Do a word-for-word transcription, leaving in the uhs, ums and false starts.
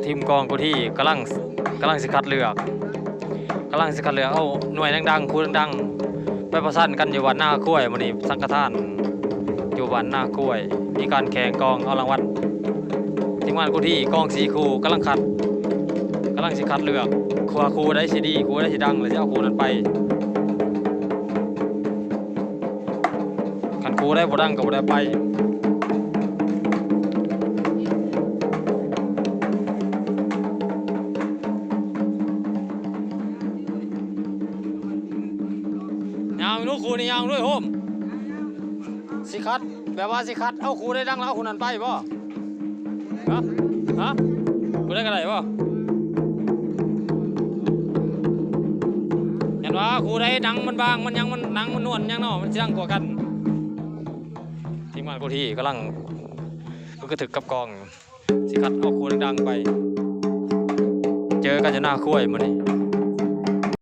ทีมกองกูที่กำลังกำลังสิคัดเลือกกำลังสิคัดเลือกเอาหน่วยดังๆ คู่ดังๆ ไปประชันกันอยู่บ้านนาควายมื้อนี้สังฆทานอยู่บ้านนาควายมีการแข่งกองเอารางวัลทีมงานกูที่กองสี่คู่กำลังคัดกำลังสิคัดเลือกว่าคู่ใดสิดีคู่ใดสิดังแล้วจะเอาคู่นั้นไป คันคู่ได้บ่ดังก็บ่ได้ไปยางลูกคู่นี่ยางด้วยโฮมสิคัดแบบว่าสิคัดเอาคู่ได้ดังแล้วเอาคู่นั้นไปบ่ฮะฮะคู่ได้ก็ได้บ่เห็นว่าคู่ได้หนังมันบางมันยังมันหนังมันนวลยังเนาะมันสิดังกว่ากัน ทีมงานกูที่กำลังก็กระถึกกับกองสิคัดเอาคู่ดังๆไป เจอกันอยู่หน้าคุ้วยมื้อนี้